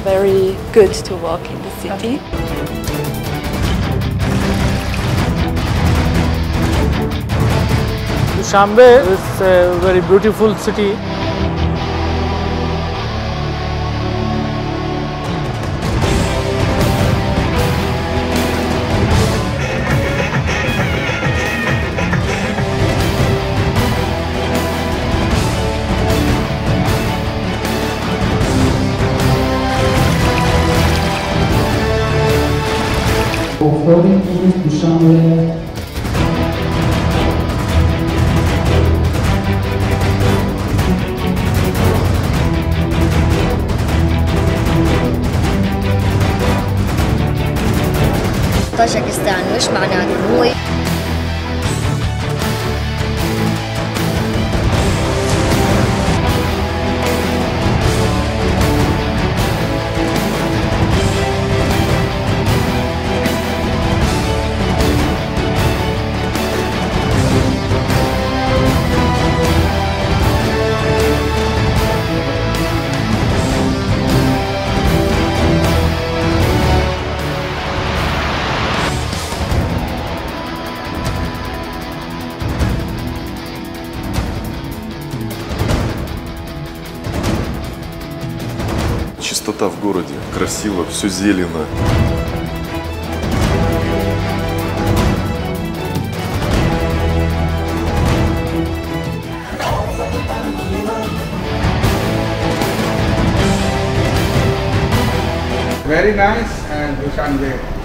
Very good to walk in the city. Dushanbe is a very beautiful city. For foreign tourists, Dushanbe طاجكستان مش معناته هو Чистота в городе, красиво, все зелено. Very nice, and Dushanbe